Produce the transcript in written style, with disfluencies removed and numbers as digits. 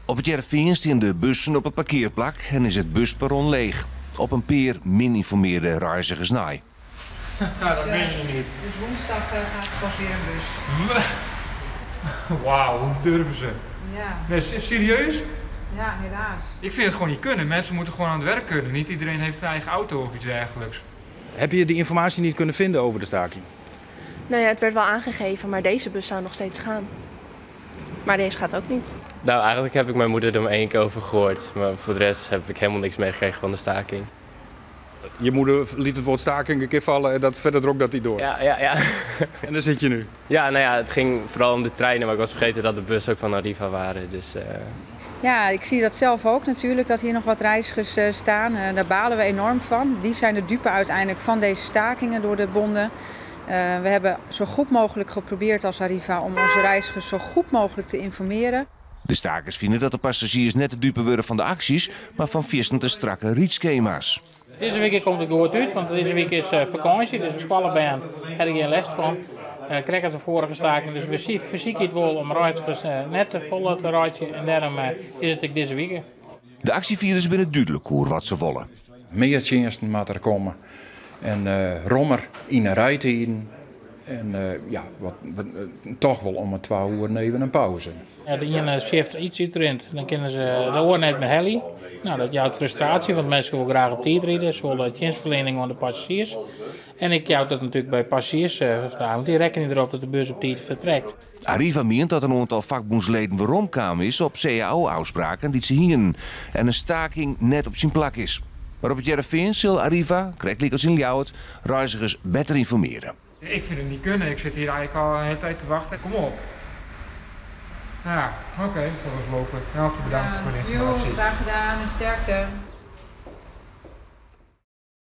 Op It Hearrenfean stean de bussen op it parkearplak en is it busperron leech, op in pear min ynformearde reizgers nei. Dat meen je niet. Dus woensdag gaat er pas weer een bus. Wauw, hoe durven ze? Ja. Nee, serieus? Ja, helaas. Ik vind het gewoon niet kunnen. Mensen moeten gewoon aan het werk kunnen. Niet iedereen heeft een eigen auto of iets dergelijks. Heb je die informatie niet kunnen vinden over de staking? Nou ja, het werd wel aangegeven, maar deze bus zou nog steeds gaan. Maar deze gaat ook niet. Nou, eigenlijk heb ik mijn moeder er maar één keer over gehoord. Maar voor de rest heb ik helemaal niks meegekregen van de staking. Je moeder liet het woord staking een keer vallen en dat verder drok dat niet door. Ja. En daar zit je nu. Ja, nou ja, het ging vooral om de treinen, maar ik was vergeten dat de bus ook van Arriva waren. Dus. Ja, ik zie dat zelf ook natuurlijk, dat hier nog wat reizigers staan. Daar balen we enorm van. Die zijn de dupe uiteindelijk van deze stakingen door de bonden. We hebben zo goed mogelijk geprobeerd als Arriva om onze reizigers zo goed mogelijk te informeren. De stakers vinden dat de passagiers net de dupe worden van de acties, maar van te strakke rietschema's. Deze week komt het goed uit, want deze week is vakantie, dus de skoalbern heb ik geen les van. Krijgen ze de vorige staking, dus we fysiek het wel om reizigers net te volle te rijden en daarom is het ook deze week. De actievoerders binnen duidelijk hoe wat ze willen. Meer diensten moeten er komen en rommer in de rijtijden en ja, wat, toch wel om het 12 uur nemen een pauze. Ja, de ene shift iets uitrent, dan kunnen ze de oor net met Helly. Nou, dat jouwt frustratie, want mensen willen graag op tijd rijden. Ze willen dienstverlening aan de passagiers. En ik jou dat natuurlijk bij passagiers vragen, want die rekenen erop dat de bus op tijd vertrekt. Arriva meent dat een aantal vakbondsleden werom is op C A O-afspraken die ze hingen en een staking net op zijn plak is. Maar op het Hearrenfean zal Arriva, krijgt als in Ljouwert, reizigers beter informeren. Ik vind het niet kunnen. Ik zit hier eigenlijk al een hele tijd te wachten. Kom op. Ja, oké, dat was lopen. Ja, bedankt voor de informatie. Jo, graag gedaan en sterkte.